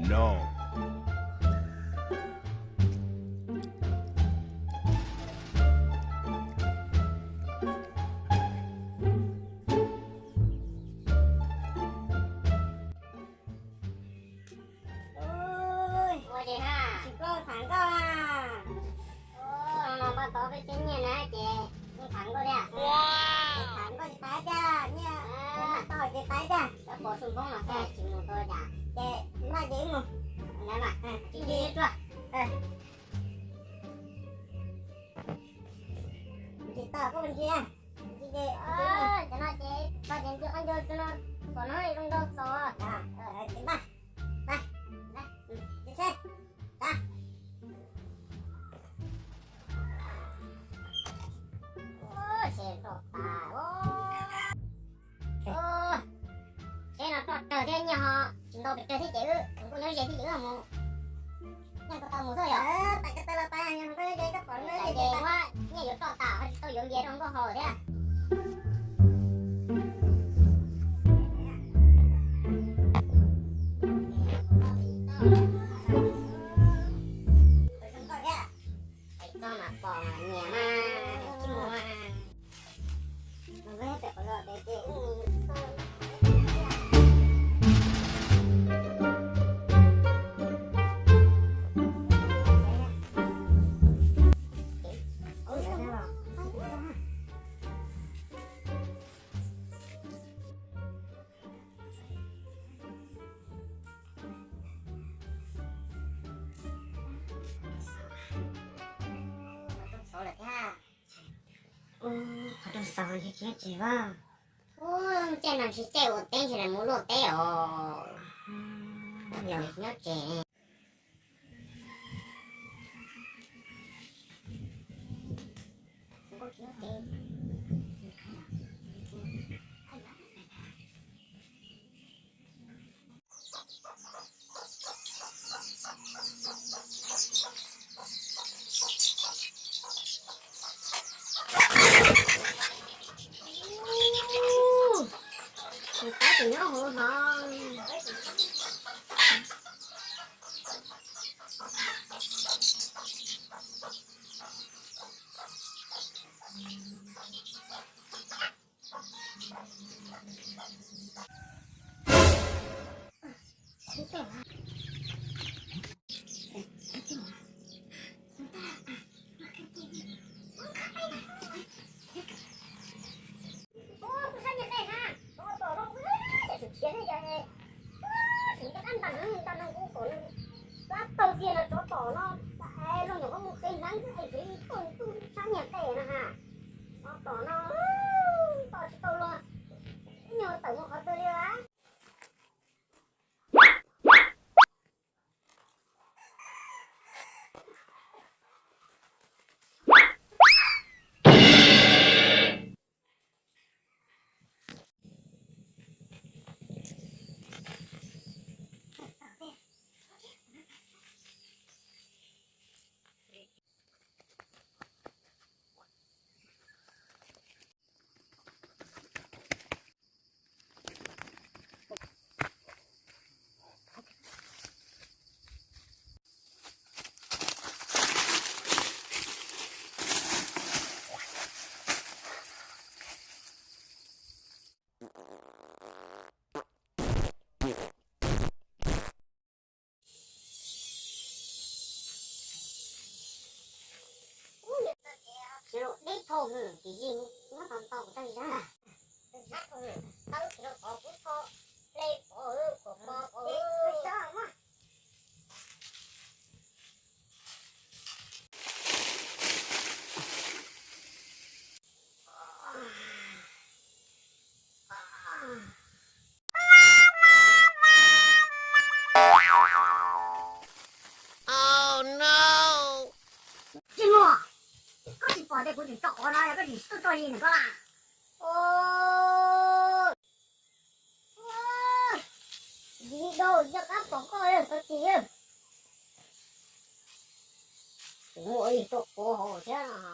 No. Ua ces ha, tsis pub tham nkauj a. Ua no paj tau peb txhiab nyiaj na ces pub tham nkauj thiab. Tham nkauj ces pab tiag, nyiaj pab tau ces pab tiag. Cov pom su npoob no xwb tsis mus tau cas. Ces npaj ces wb mus. Ntawd mas, tsis tsis tsuag. Tsis tau koj ntsia. Cov no ces txog ces ntsia qab ncauj tsuag no, pom no zoo nraug txaus. Ces npaj, npaj, seb, seb roj tas. Seb no roj tsawg thiab nyiaj ho tsis ntau pes tsawg thiab ces wb nkauj nyob ze thiab ces wb mus. Nyiaj ko tau mus xwb yom. Pais ko taw los pais, nyiaj ko nyob ze koj pom no ces ua nyiaj yuav roj tas ho tsis tau yuav npias rau nkauj haus thiab. Txog mas pom nyiam mas tsis mus. Qhov rooj xaus ces tsis tsis vaj. Ub, caij no tsis caij ua teb ntshe lawv mus luaj teb os. Nyob tsev. Tus pab tus nyob hauv hov. Tab tom tiag no tsov tom no, es luag nyuam qhuav mus qhib hneev xwb es tseem tuaj tuaj sab nyiag dej no ha. Tsov tom no, tom tsis tau luag, ib nyuag tawm mus qhov twg li lawm. Tsis los deb thauj hwm, tsis yig muab tau ntau kuv tag zab. Tau tsis los qhov kuv tho, hle qhov hwm, qhov qhov qhov hwm. Tsis muaj, koj tsis pom tias kuv tseem tso qhov no, koj tseem tuaj tso yig ntawm koj lawm. Yig dhau, yog qab pom koj, koj tsis yog. Kuv ua yig tuaj quav hauv thiab no.